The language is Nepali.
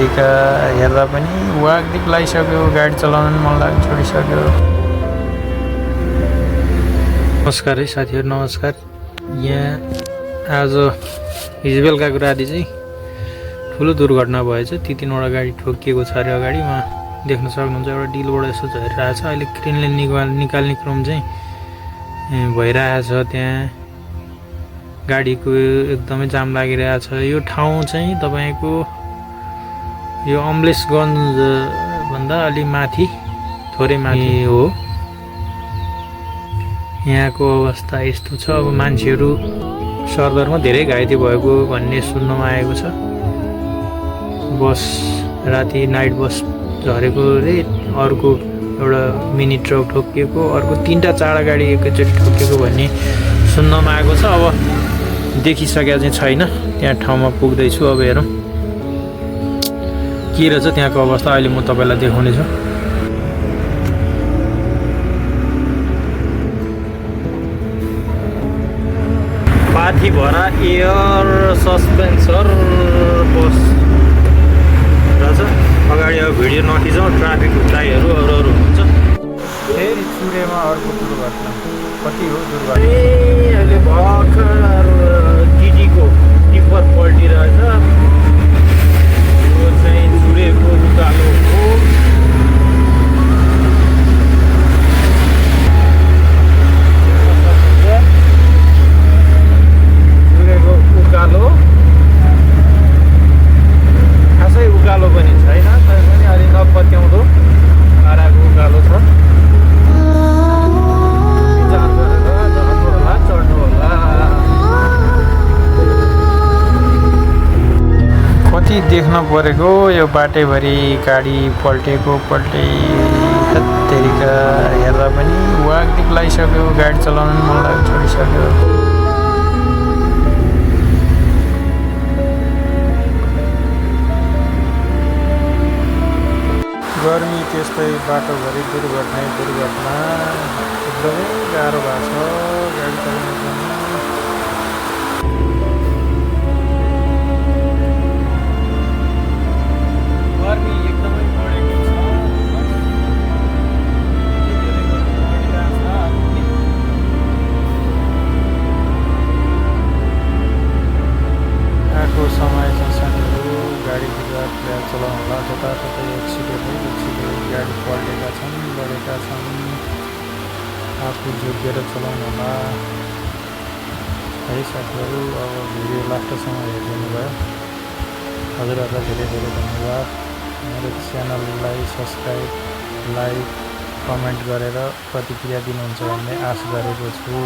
तरिका हेर्दा पनि वागदिक लगाइसक्यो, गाडी चलाउन मन लाग्न छोडिसक्यो। नमस्कार है साथीहरू, नमस्कार। यहाँ आज हिजो बेलुकाको राति चाहिँ ठुलो दुर्घटना भएछ। ती 3वटा गाडी ठोकिएको छ अरे। अगाडिमा देख्न सक्नुहुन्छ एउटा डिलबाट यसो झरिरहेछ। अहिले क्रेनले निकाल्ने क्रम चाहिँ भइरहेछ। त्यहाँ गाडीको एकदमै जाम लागिरहेछ। यो ठाउँ चाहिँ तपाईँको यो अमलेशगञ्ज भन्दा अलि माथि, थोरै माथि हो। यहाँको अवस्था यस्तो छ। अब मान्छेहरू सरदरमा धेरै घाइते भएको भन्ने सुन्नमा आएको छ। बस राति नाइट बस झरेको रे, अर्को एउटा मिनी ट्रक ठोकिएको, अर्को 3टा 4 गाडी एकैचोटि ठोकिएको भन्ने सुन्नमा आएको छ। अब देखिसकेको चाहिँ छैन। त्यहाँ ठाउँमा पुग्दैछु, अब हेरौँ के रहेछ त्यहाँको अवस्था। अहिले म तपाईँलाई देखाउने छु। पाथिभरा एयर सस्पेन्सर बस रहेछ। अगाडि अब भिडियो नखिचौँ, ट्राफिक हुँदाइहरू अरू हुन्छ। फेरि चुरेमा अर्को दुर्घटना। कति हो दुर्घटना? अहिले भर्खर टिटीको टिप्पर पल्टिरहेछ। यो चाहिँ चुरेको उकालो हो। चुरेको उकालो खासै उकालो पनि छैन, तर पनि अलि नपत्याउँदो पाराको उकालो छ। कति देख्न परेको यो बाटैभरि गाडी पल्टेको तरिका हेर्दा पनि वागदिक लगाइसक्यो, गाडी चलाउन मन लाग्न छोडिसक्यो। गर्मी त्यस्तै, बाटोभरि दुर्घटना एकदमै गाह्रो भएको छ गाडी चलाउन पनि। गर्मी एकदमै बढेको छ। आएको समय साथीहरू गाडी चलाउनु होला। जताततै एक्सिडेन्ट गाडी पल्टेका छन्, लडेका छन्। आफू जोगिएर चलाउनु होला है साथीहरू। अब भिडियो लास्टसम्म हेरिदिनु भयो, हजुरहरूलाई धेरै धेरै धन्यवाद। मेरो च्यानललाई सब्सक्राइब, लाइक, कमेन्ट गरेर प्रतिक्रिया दिनुहुन्छ भन्ने आशा गरेको छु।